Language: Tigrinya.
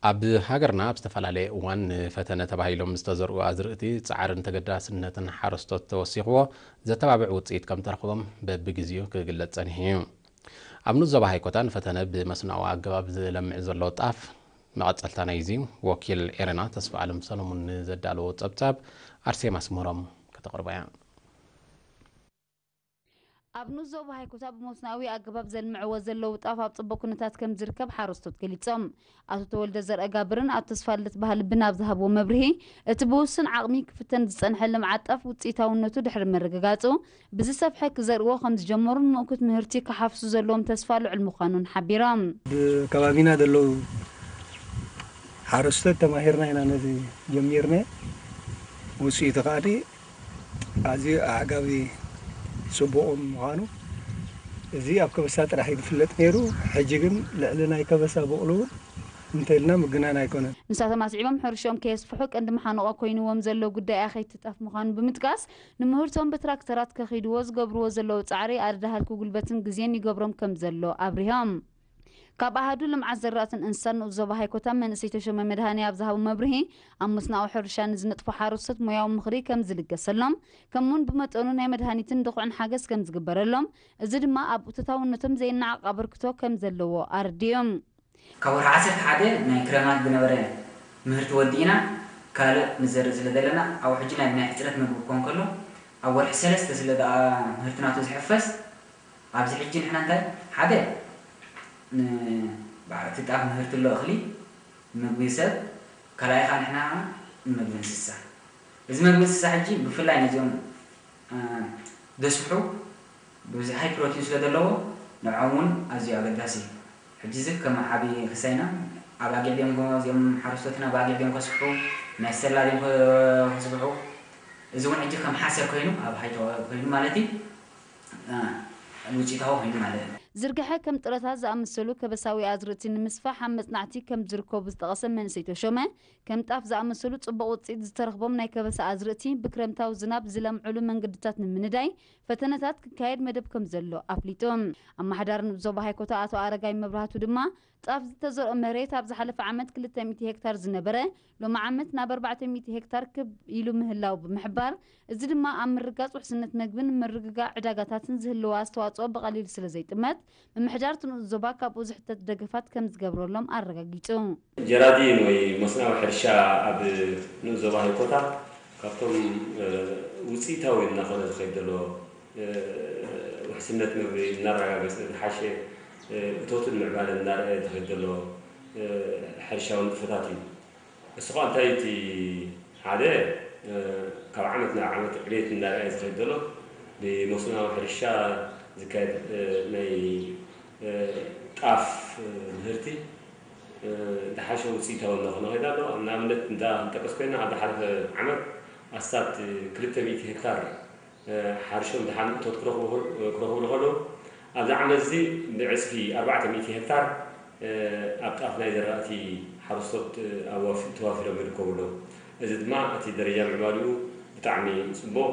ኣብ ሃገርና ኣብ ዝተፈላለየ እዋን ንፈተነ ተባሂሎም ዝተዘርኡ ኣዝርእቲ ጻዕርን ተገዳስነትን ሓረስቶት ተወሲኽዎ ዘተባብዕ ውጽኢት ከም ተረኽቦም በብግዜኡ ክግለጽ ጸኒሑ እዩ። ኣብ ንኡስ ዞባ ሃይኮታ ንፈተነ ብመስኖኣዊ ኣገባብ ዝለምዕ ዘሎ ጣፍ መቐጸልታ ናይዚ ወኪል ኤረና ተስፋ ኣለም ሰሎሙን ንዘዳለዎ ጸብጻብ ኣርሴማ ኣስመሮም ከተቕርቦ እያ። ኣብ ንኡስ ዞባ ሃይኮታ ብመስኖኣዊ ኣገባብ ዘልምዕዎ ዘለዉ ጣፍ ኣብ ጽቡቕ ኩነታት ከም ዝርከብ ሓረስቶት ገሊጾም። ኣቶ ተወልደ ዘርአጋብርን ኣቶ ተስፋልደት ባህልብን ኣብ ዝሃብዎ መብርሂ፣ እቲ ብውሱን ዓቕሚ ክፍተን ዝጸንሐ ልምዓት ጣፍ ውጽኢታውነቱ ድሕሪ ምርግጋጹ፣ ብዝሰፍሐ ክዘርእዎ ከም ዝጀመሩን ምእኩት ምህርቲ ክሓፍሱ ዘለዎም ተስፋ ልዑል ምዃኑን ሓቢሮም። ብከባቢና ዘለዉ ሓረስቶት ተማሂርና ኢና ነዚ ጀሚርና። ውጽኢቱ ከኣ ኣዝዩ ኣዕጋቢ ጽቡቕ ምዃኑ፣ እዚ ኣብ ከበሳ ጥራሕ እዩ ዝፍለጥ ነይሩ። ሕጂ ግን ልዕሊ ናይ ከበሳ በቕሉ እውን እንተኢልና ምግናን ኣይኮነን። ንሳቶም ኣስዒቦም፣ ሕርሽኦም ከየስፍሑ ቀንዲ መሓንቖ ኮይንዎም ዘሎ ጉዳይ ኣኸይቲ ጣፍ ምዃኑ ብምጥቃስ፣ ንምህርቶም ብትራክተራት ከኺድዎ ዝገብርዎ ዘለዉ ጻዕሪ ኣደዳሃልኩ ጉልበትን ግዜን ይገብሮም ከም ዘሎ ኣብሪሆም። ካብ ኣሃዱ ልምዓት ዘራእትን እንስሳን ንኡስ ዞባ ሃይኮታ መንእሰይ ተሾመ መድሃኔ ኣብ ዝሃቦ መብርሂ፣ ኣብ መስኖኣዊ ሕርሻ ንዝነጥፉ ሓረስቶት ሞያዊ ምኽሪ ከም ዝልገሰሎም፣ ከምኡውን ብመጠኑ ናይ መድሃኒትን ድኹዕን ሓገዝ ከም ዝግበረሎም፣ እዚ ድማ ኣብ እቶታውነቶም ዘይነዓቕ ኣበርክቶ ከም ዘለዎ ኣረዲኦም። ካብ ወርሒ ዓሰርተ ሓደ ናይ ክረማት ዝነበረ ምህርቲ ወዲእና ካልእ ንዘርእ ስለ ዘለና፣ ኣብኡ ሕጂ ናይ ናይ ሕጽረት መግቢ ክኾን ከሎ፣ ኣብ ወርሒ ሰለስተ ስለ ደኣ ምህርቲ ናቱ ዝሕፈስ፣ ኣብዚ ሕጂ ንሕና እንታይ ሓደ ን-፣ በዓል እቲ ጣፍ ምህርቲ ኣሎ እኽሊ ምግቢ ሰብ፣ ካልኣይ ኸዓ ንሕና ኸዓ ንምግቢ እንስሳ። እዚ ምግቢ እንስሳ ሕጂ ብፍላይ ነዚኦም፣ እ፣ ደስሑ ብዙሕ ሃይ ፕሮቲን ስለ ዘለዎ ንዖም እውን ኣዝዩ ኣገዳሲ እዩ። ሕጂ እዚ ከም ዓቢ ክሳይና ኣባጊዕ ድዮም እዚኦም ሓረስቶትና ኣባጊዕ ድዮም ከስብሑ፣ ናይ ሰላ ድዮም ከ-፣ ከስብሑ፣ እዚ እውን ሕጂ ከም ሓሰር ኮይኑ ኣብ ሃይቶ ኮይኑ ማለት እዩ። እ፣ ውፅኢታዊ ኮይኑ ማለት እዩ። ዝርግሐ ከም ጥረታት ዝኣመሰሉ ከበሳዊ ኣዝርእቲ ንምስፋሕ ኣብ መጽናዕቲ ከም ዝርከቡ ዝጠቐሰ መንእሰይ ተሾመ፣ ከም ጣፍ ዝኣመሰሉ ጽቡቕ ውጽኢት ዝተረኽቦም ናይ ከበሳ ኣዝርእቲ ብክረምታዊ ዝናብ ዝለምዕሉ መንገድታት ንምንዳይ ፈተነታት ክካየድ መደብ ከም ዘሎ ኣፍሊጡ። ኣመሓዳሪ ንኡስ ዞባ ሃይኮታ ኣቶ ኣረጋይ መብራህቱ ድማ፣ ጣፍ ዝተዘርኦ መሬት ኣብ ዝሓለፈ ዓመት ክልተ ሚእቲ ሄክታር ዝነበረ፣ ሎሚ ዓመት ናብ ኣርባዕተ ሚእቲ ሄክታር ክብ ኢሉ ምህላው ብምሕባር፣ እዚ ድማ ኣብ ምርጋጽ ውሕስነት መግብን ምርግጋእ ዕዳጋታትን ዝህልዎ ኣስተዋጽኦ ብቐሊል ስለ ዘይጥመት፣ ምምሕዳር እቲ ንኡስ ዞባ ካብኡ ዝሕተት ደገፋት ከም ዝገብረሎም ኣረጋጊጹ። ጀራዲን ወይ መስኖዊ ሕርሻ ኣብ ንኡስ ዞባ ሃይኮታ ካብቶም፣ እ፣ ውጽኢታዊ እናኾነ ዝኸይድ ዘሎ፣ እ፣ ውሕስነት መግቢ እናረጋገጸ ዝሓሸ፣ እ፣ እቶትን ምዕባለን እናረኣየ ዝኸይድ ዘሎ፣ እ፣ ሕርሻዊ ንጥፈታት እዩ። እሱ ኸኣ እንታይ እቲ ሓደ፣ እ፣ ካብ ዓመት ናብ ዓመት ዕቤት እናረኣየ ዝኸይድ ዘሎ ብመስኖዊ ሕርሻ ዝካየድ፣ እ፣ ናይ፣ እ፣ ጣፍ፣ እ፣ ምህርቲ፣ እ፣ ዝሓሸ ውፅኢታዊ እናኾነ ይኸይድ ኣሎ። ንኣብነት እንዳ ክንጠቅስ ኮይና ኣብ ዝሓለፈ ዓመት ኣስታት ክልተ ሚእቲ ሄክታር፣ እ፣ ሓርሾም ድሓን እቶት ክረኽቡ፣ ክረኽብሉ ከለዉ፣ ኣብዚ ዓመት እዚ ብዕፅፊ ኣርባዕተ ሚእቲ ሄክታር፣ እ፣ ኣብ ጣፍ ናይ ዘራእቲ ሓረስቶት፣ እ፣ ኣዋፊ-፣ ተዋፊሮም ይርከቡ ኣለዉ። እዚ ድማ እቲ ደረጃ ምዕባለኡ ብጣዕሚ ፅቡቕ።